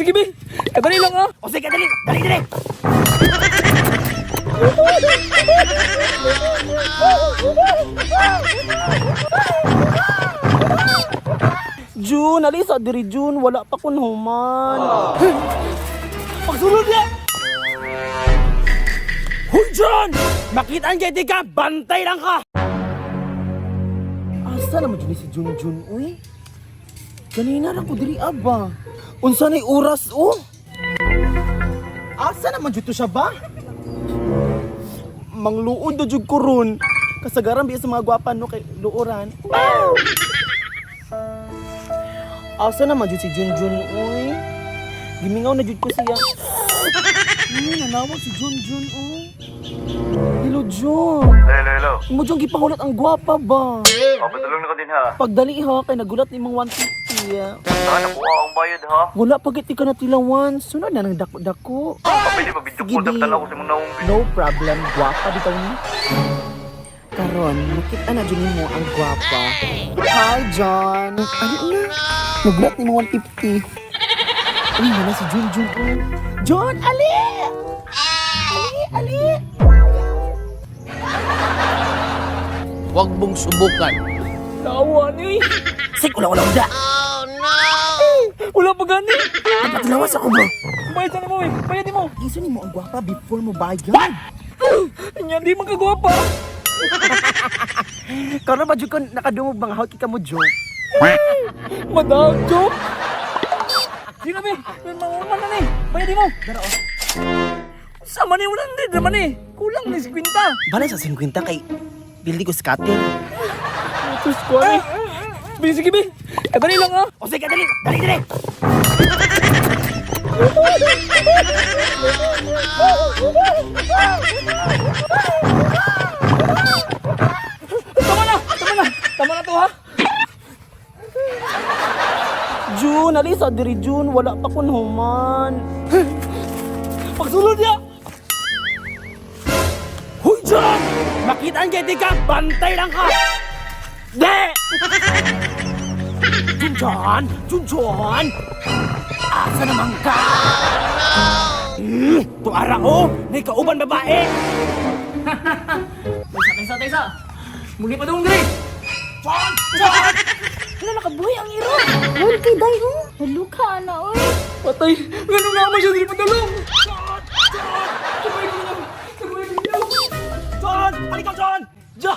Sige, be. Kadali lang ah. O sige, dali, dali, dali. June, alisa diri June, wala pa kun human. Pagsulod niya. Huy, John! Makita ang di ka, bantay lang ka! Asa naman dyan si Junjun, uy? Kanina lang ko diri aba. Unsa na'y oras, oh? Asa naman dito siya ba? Mangluod na jud ko ron. Kasagaran biya sa mga gwapa no kay luoran. Asa naman jud si Junjun, uy? Gimingaw na jud ko siya. Uy, nanawag si Junjun, uy. Hello, Jun. Hello, hello. Mo jud gipangulat ang gwapa ba? Oh, patulong na ko din ha. Pagdali ha, kay nagulat ni mang 150. Ah. Saan nakuha ang bayad ha? Wala pa gid ka natilawan. Sunod na nang dako-dako. Pwede ba video Sige, call di. dapat ko sa mga naong No problem, gwapa bitaw ni. Karon, makita na jud nimo ang gwapa. Hi, John. Ano na? Nagulat ni mo 150. Uy, wala si Jun Jun. Oh. John, ali! Ali, ali! Huwag mong subukan. Tawa ni. Sig, ulaw ulaw da. Wala pa gani. Patilawas ako bro. Bayad sana mo eh. Bayad mo. Giso nimo ang gwapa before mo bayad. Nya di man kagwapa. Karon ba jud ko nakadungog mga hawki ka mo joke. Madam, joke. Sino be? May mga na ni. Bayad mo. Dara oh. Sama ni 100 naman eh. Kulang ni 50. Balay sa 50 kay bildi ko scatter. Tus ko ani. Bi, sige bi. Eh, dali lang ah. O sige, dali, dali, dali. Tama na, tama na. Tama na to ha. June, alisa diri June, wala pa kun human. Pagsulod niya. Huy, John! Makita ang di ka, bantay lang ka! De! Junjun! Junjun! Asa naman ka? Tuara oh! May kauban babae! Taysa, taysa, taysa. Muli pa dong diri. John! John! Wala nakabuhi ang iro. Wala kay day oh. Naluka na oy. Patay. Ganun na naman siya diri padulong. Sabay ko lang. Sabay ko lang. John! Halika, John! John!